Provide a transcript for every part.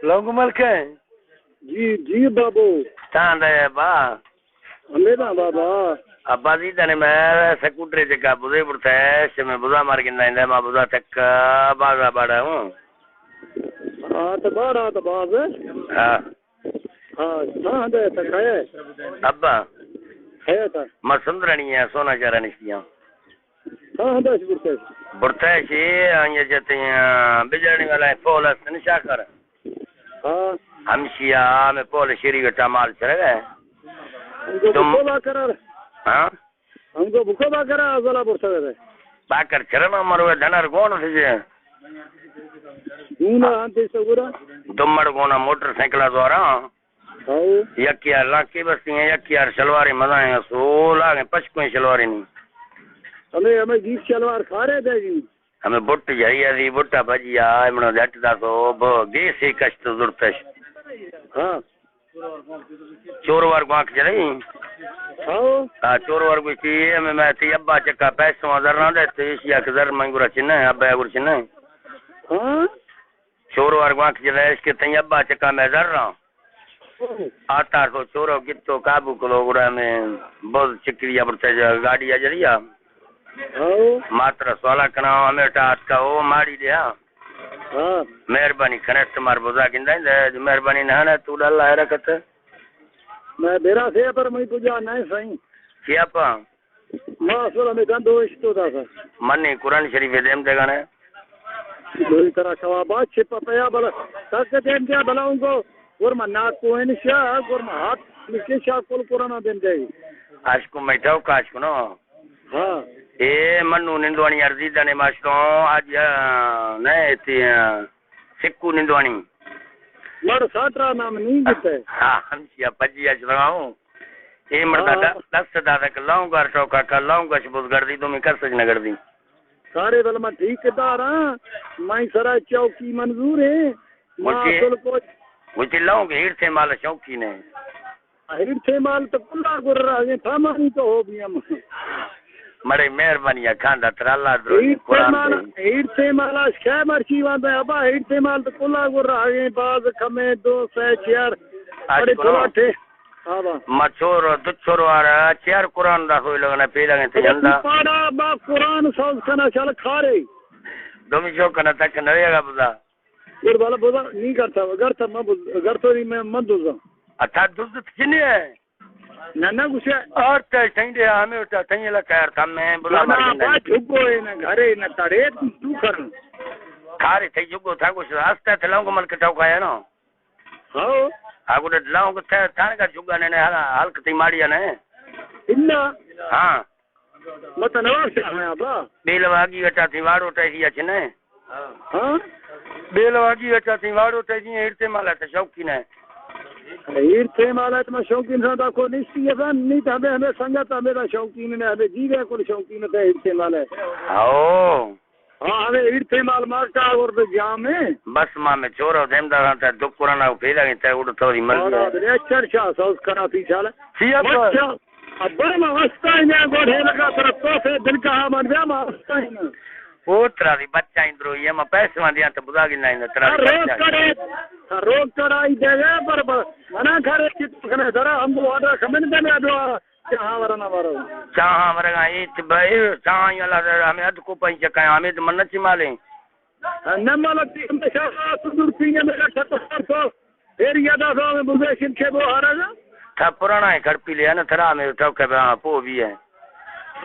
لونگ ملک ہے؟ جی، جی بابو۔ تاں دے با۔ ہمیداں بابا۔ ابا جی دنے میں سکوٹرے جگہ بزے برتا ہے، شمے بزا مار گندا اندے، ما بزا تک بازا باڑا ہوں۔ ہاں، تو باڑا تو باز ہے۔ ہاں۔ ہاں، ہاں، دے تک ہے۔ ابا۔ ہے تا۔ ما سندرانی ہے، سونا چارا نشتیاں۔ ہاں، ہاں، داش برتش۔ برتش، آنیا جتے ہیں، بجانی والا ہے، پول است نشا کر۔ ہاں۔ ہمشیا میں پول شری وٹا مال چرگا ہے۔ ہم کو تم بکو با کرا۔ ہاں؟ ہم کو بکو با کرا، ازلا برتا ہے۔ با کر چرنا مرو دھنر گون سے جے۔ دونا ہم تے سگورا۔ دمڑ گونا موٹر سائیکل دوارا۔ ہاؤ۔ یک یار لانکی بستی ہیں، یک یار شلواری مزائیں، سولا گئے پشکویں شلواری نہیں۔ ہمیں، ہمیں گیس شلوار کھارے دے جی۔ ہمیں بٹ جائی دی، بٹا بجیا، امنو جٹ دا سو، بو گیس ہی کشت زرتش۔ ہاں۔ چور وار گوانک جنئی؟ ہاؤ۔ ہاں، چور وار گوشتی، ہمیں میں تی ابا چکا پیسوں زر نہ دے، تو ایشی یک زر منگورا چنہ، ابا گور چنہ۔ ہاں۔ چور وار گوانک جنئی، اس کے تئی ابا چکا میں زر رہا۔ آتا تو چورو گتو قابو کلو گڑا میں بہت چکری ابرتے گاڑی اجریا۔ ہاں۔ ماترا سوالا کنا ہمیٹا آتکا او ماڑی دیا۔ ہاں۔ مہربانی کنے تمار بزا گندائیں دے، مہربانی نہ نہ تو ڈال حرکت۔ میں بیرا سے پر میں پوجا نہیں سائیں۔ کیا پا؟ ما اصل ہمیں دن دو اشتو دا سا۔ من نے قرآن شریف دیم دے گانے۔ دوئی طرح کوا با چھ پا پیا بلا۔ تک دیم دیا بلا ان کو۔ گور ما ناک کو انشا، گور ما ہاتھ نکشا کل قرآن دیم دے۔ عاشق میں ٹوک عاشق نو۔ ہاں۔ اے منو نندوانی ارزی دنے ماشتوں، آج، آ، نئے تی، آ، سکو نندوانی۔ مڑ ساٹرا نام نہیں گتے۔ ہاں، ہمشیا پجی اش رہا ہوں۔ اے مڑدا ہاں۔ د-، دست دادا کہ لاؤں گار ٹوکا کا لاؤں گش بز گردی، دومی کس نہ گردی۔ سارے بل من ٹھیک دار ہاں، میں سرا چوکی منظور ہے۔ ما مجھے، اصل کو مجھے لاؤں گے ہیر سے مال شوقین ہے۔ ہیرتھے مال تو کلا گر رہا ہے، تھامانی تو ہو بھی ہم۔ مڑے مہربانی ہے، کھاندا ترا اللہ درو ہیرتھے قرآن مال، دے۔ ہیرتھے مال آج کیا مرچی واندا ہے، ابا ہیرتھے مال تو کلا گر رہا ہے، باز کمے دو سے چیار۔ آج بڑے کلو۔ پلاٹے۔ ہاں با۔ ما چور، دو چور وارا چیار قرآن دا ہوئی لگنا پیدا گئے تھے تو جندا۔ پاڑا با قرآن سوز کنا چل کھارے۔ دومی شو کنا تک نوے گا بدا۔ گڑ بالا بودا نی گڑتا، گڑتا ما بوز-، گڑتا نی میں من دوزا۔ اتا دوز چنے ہے؟ نہ، نہ، گوشے۔ اور تے ٹھنڈے ہمیں اٹھا، ٹھنڈے لگا یار، تم میں بودا نہ، مر گئے۔ با جھگو ہے نہ، گھرے نہ تڑے، تو کر۔ کھارے تھے جھگو تھا، گوشے، راستے تھے لوگ ملک ٹوکا ہے نا۔ ہاں۔ آگو ڈٹ لوگ تھے، تھانے کا جھگا نے، نے، ہلک تھی ماڑی نے۔ انا۔ ہاں۔ مت نواب شاہ میں آبا۔ بیل واگی وچا تھی واڑو ٹائی دیا چنے۔ ہاں؟ بیل واگی وچا تھی واڑو ٹائی دیا، ہیرتے مالا تا شوقین ہے۔ ہیرتے مالا تا شوقین سا دا کو نشتی ہے سن، نہیں تو ہمیں، ہمیں سنگت ہمیں دا شوقین نے، ہمیں جی گئے کو شوقین ہے ہیرتے مالا۔ ہاؤ۔ ہاں، ہمیں ہیرتے مال مارتا اور دے جام ہے۔ بس ما میں چورو دیم داران تا دکھ کرانا پیدا گئے تا اڑ تو دی مرضی ہے۔ اور دے چرچا سوز کرا تھی چالا۔ سی اب۔ مچا۔ ابا ما واسطہ ہی نہ گوڑے لگا پر تو سے دل کا من بیا ما واسطہ ہی نہ۔ او ترا دی بچہ اندرو یہ ما پیسے مان دیا تو بدا گنا اندر ترا دی روک بچہ۔ کرے، روک کرائی دے گا پر ب-، منع کرے کہ تو کنے ذرا ہم کو آڈر کمن دے میں دعا چاہا ورنا ورو۔ چاہا ورگا ایت بھائی، چاہا یلا ہمیں اد کو پنچ کا ہمیں تو من چی مالے۔ نہ مالا تی ہمیشہ سدور پینے میرا ٹھٹر تو۔ پھر یادا سو میں بزے شن کے بو ہارا جا۔ تھا پرانا ہے گھر پی لیا نا، تھرا میں ٹوکے بے، ہاں، پو بھی ہے۔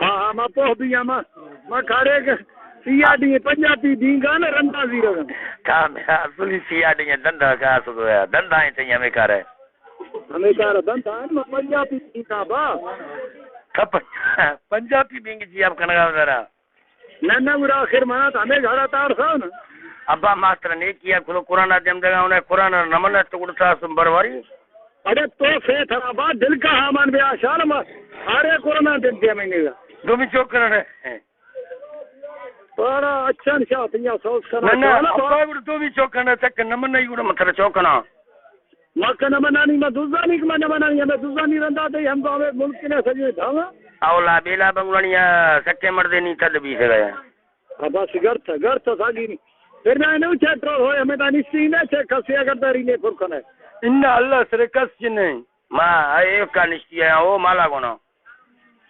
ہاں، ہاں، ما پو بھی ہے، ما، ما کھارے کے سیاڈی ہے، پنجابی دینگا نا رندا زیرا۔ تھا میرا اصلی سیاڈی ہے، دندا کا سو ہے، دندا ہے چاہیے ہمیں کھارے۔ ہمیں کھارے دندا ہے، ما پنجابی دینگا با۔ تھا پن-، پنجابی دینگی جی آپ کنگا ذرا۔ نہ، نہ، گڑا آخر منا تو ہمیں گھڑا تار سو نا۔ ابا ماتر نیکی ہے، کلو قرآن دیم دگا انہیں قرآن نمن تو گڑتا سم برواری۔ اڑے تو سے تھا با دل کا ہامان بے آشار ما۔ ارے قرآن دیم دے میں نیگا۔ دومی چوک کرنے۔ پارا اچھا نشا تیا سوز کرنا۔ نہ، نہ، چالا با۔ ابا گڑا دومی چوک کرنے تک نمن نہیں گڑا متر چوکنا۔ ما کنہ منانی، ما دزانی کہ ما نہ منانی، ہمیں دزانی رندا دئی، ہم تو ہمیں ملک نے سجے دھاوا۔ اولا بیلا بنگلانی سکے مردے نی تد بی سے گیا۔ ہاں، بس گرت، گرت ساگی نی۔ پھر نہ نو چہ ٹرول ہوئے، ہمیں دانشتی نہ چہ کسی اگر داری لے پر کنے۔ انہ اللہ سر کس جنہیں۔ ما اے کا نشتی ہے، او مالا گونا۔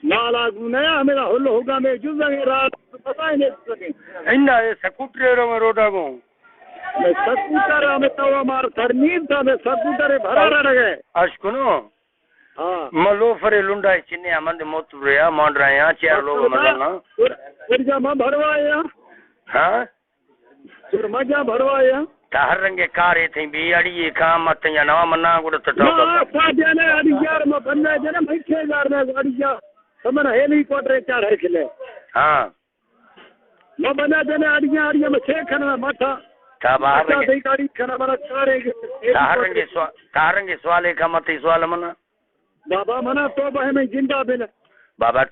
مالا گونا، ہمیں ہل ہوگا میں جز رات پتہ ہی نہیں سکے۔ انہ اے سکوٹر رو میں روڈا گو۔ میں سکوٹر ہمیں تو ہمار ترمیم تھا، میں سکوٹر بھرا رہ گئے۔ اش کنو۔ ہاں۔ من لوفرے لنڈا چنے آ، من دے موتر رہیا، مان رہے ہیں، چیئر لوگ من لنا۔ پھر، پھر جا من بھروایا۔ ہاں؟ پھر من جا بھروایا۔ تا ہر رنگے کارے تھیں بی اڑی کام مت یا نوا منا گڑ تو ٹوکا۔ ہاں، سا جانے اڑی یار، میں بندہ جانے، میں چھ ہزار میں اڑی یا۔ تو من ہیلی کوارٹر چار ہے کلے۔ ہاں۔ ما بنا دینے اڑیاں، اڑیاں میں چھ کھنا مٹھا۔ تا باہر اچھا، رنگے۔ دے گاڑی کھنا منا چارے گے۔ تا ہر رنگے سوا-، تا ہر رنگے سوالے کا مت سوال منا۔ بابا منا تو بہ میں زندہ بنا۔ بابا